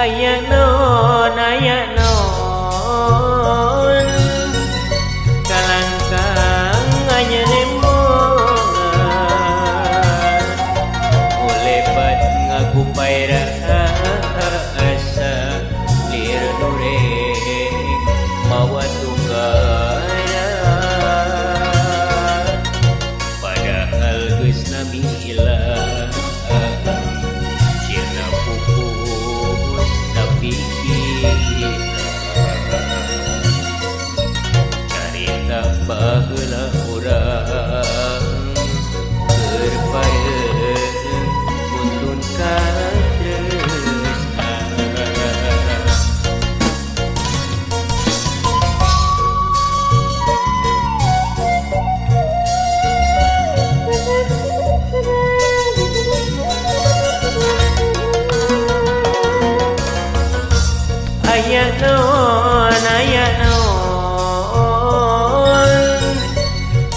Aya naon aya naon kalangkang aya nembongan ulepat ngagupai rasa lir nure mawa tunggana padahal geus nami ilang sirna pupus tapi carita baheula urang keur pareung muntun katresna. Aya naon aya naon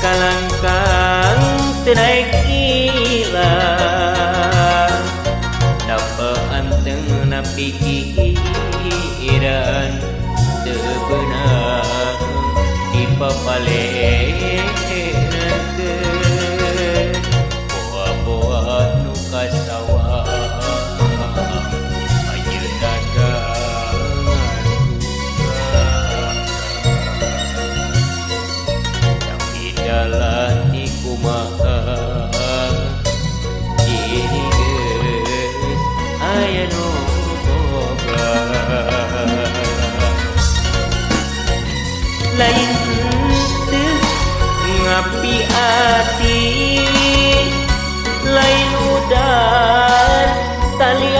kalangkang teu naek ilang napa anteng na pikiran teu beunang dipapalenakeun boa-boa nu ka sawah jalani kumaha diri geus aya nu boga lain teu ngapi ati lain udan tali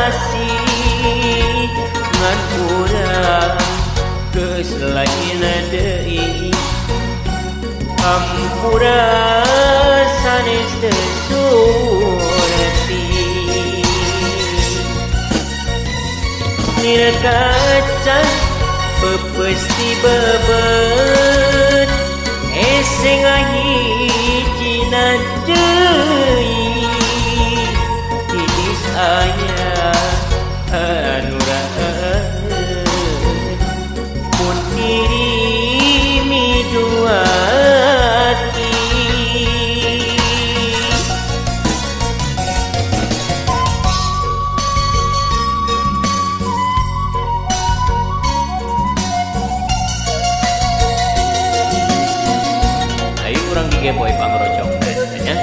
asih ngan urang geus lain deui hampura sanes teu surti nira kaca peupeus ti bebeut hese ngahijina deui tiis aya anu raeut mun diri miduati. Ayo urang digeboy pangrocok nya.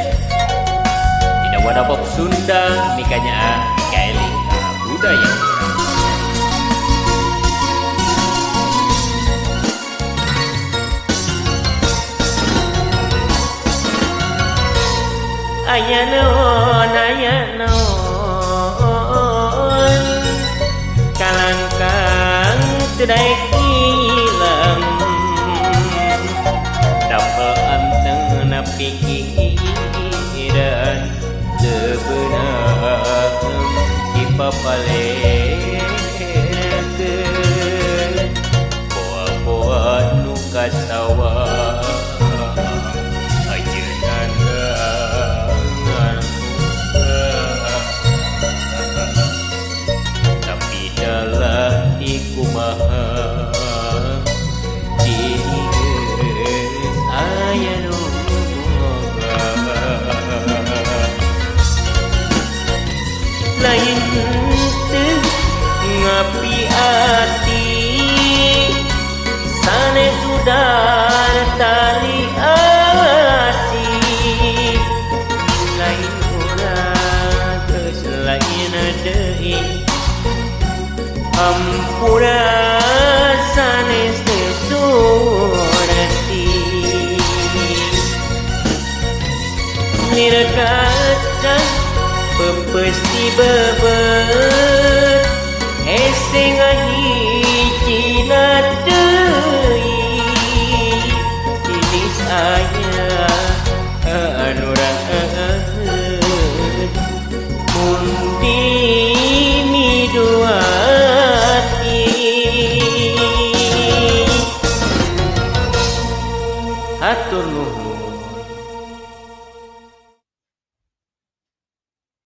Dina Wadah Pop Sunda mikanya mikaeling ka budaya urang. Aya naon aya naon kalangkang teu daek ilang napa anteng na pikiran teu beunang dipapalenakeun boa-boa nu ka sawah tapi dalah kumaha diri geus aya nu boga lain teu ngapi ati sanes udan tali asih lain urang geus lain deui hampura sanes teu surti nira kaca peupeus ti bebeut hese ngahijina deui tiis aya anu raeut mun dimiduati. Hatur nuhun.